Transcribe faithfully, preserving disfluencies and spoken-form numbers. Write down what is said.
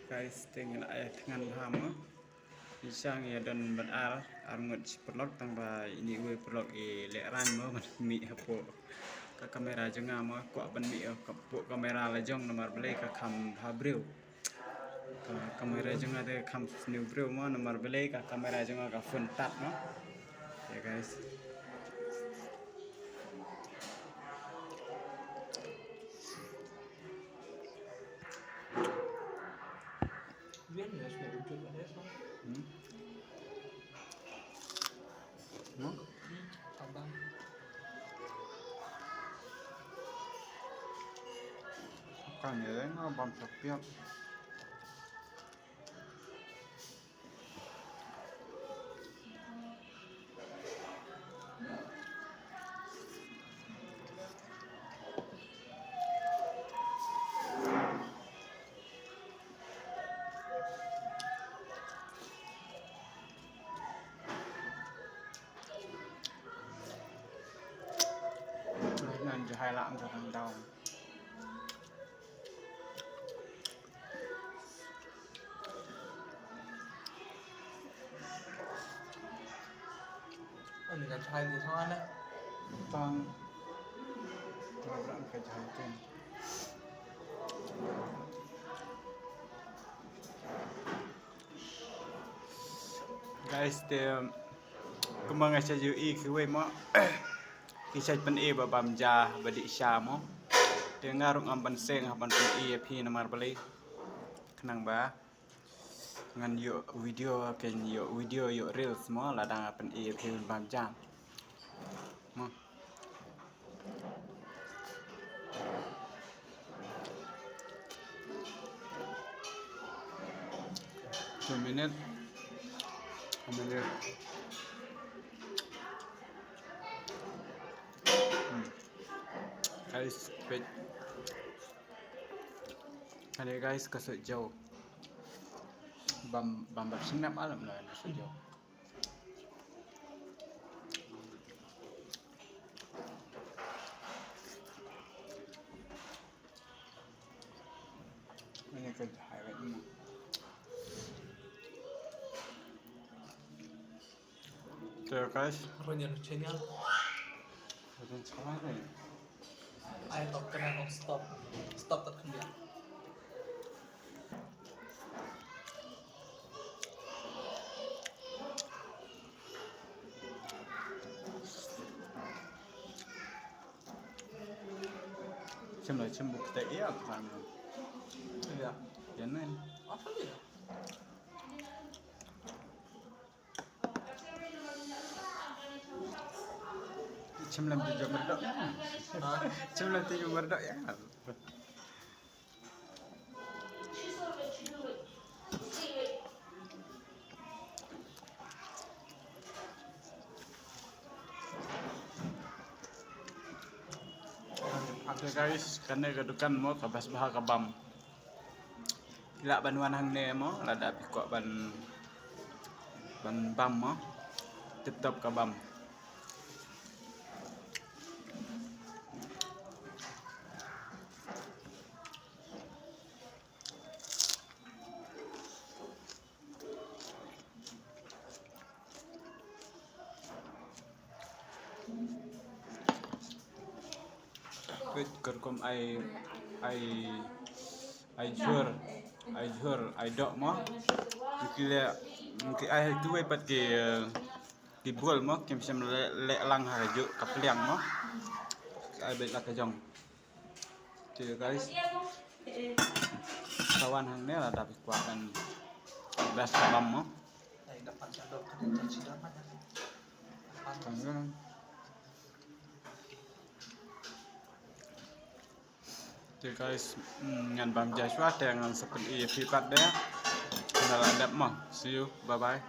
Guys, te ngi la ai thngan bha mo. Ngi shang ïa don bad ar, ar ngut shi paralok, tang ba ine iwei paralok i lehrain mo, ban mih hapoh ka kamera jong nga mo, kwah ban mih hapoh kamera la jong namar balei ka kham bha briew. Ka kamera jong nga te kham sniew briew mo, namar balei ka kamera jong nga ka phone tad mo. Ya guys. Hmm? Hmm? Abang. Kan ya, nga bam sapiat. Nan jahai la ang jahang daw. Ani ka jahai di thong ane. Tang. Tang ka jahai tin. Guys, te kumba nga sa ju i kiwei mo. Ki sa pyn-i ba bam ja ba dih sha mo. Te nga ruh ngam ban seng ha ban pyn-i ïa phi namar balei. Khnang ba ngan ïoh video, ken ïoh video, ïoh reels mo, lada nga pyn-i ïa phi ban bam ja. Mo. Two minute. A minute. Hmm. Guys, wait. Kane guys, ka sot jaw. Bam, bam bam sngap alam la ka sot jaw. Ini ka jahai wet ni. So guys, run your channel. Run channel. I thought can I stop? Stop that can be. Chim la chim buk te ia kan. Ia. Ia nen. Apa dia? Chim lam ti jom merdok. Ha? Chim lam ti jom merdok ia. Okay guys, kane ka dukan mo ka best bha ka bam. Lah ban wan hangne mo, lada phi kwah ban, ban bam mo. Tip top ka bam. Wait, ka rukom ai, ai, ai jhur, ai jhur, ai doh mo. Ki le, ki ai tu ai pat ki, ki bol mo, kim shym leh, leh lang ha ka juh ka pliang mo. Ki ai beit la ka jong. Te guys, ka wan hangne lada phi kwah ban best ka bam mo. Te guys, mm, ngan bam ja shuwa te ngan sa pyni ïa phi pat de. Ngan la dep mo. See you. Bye bye.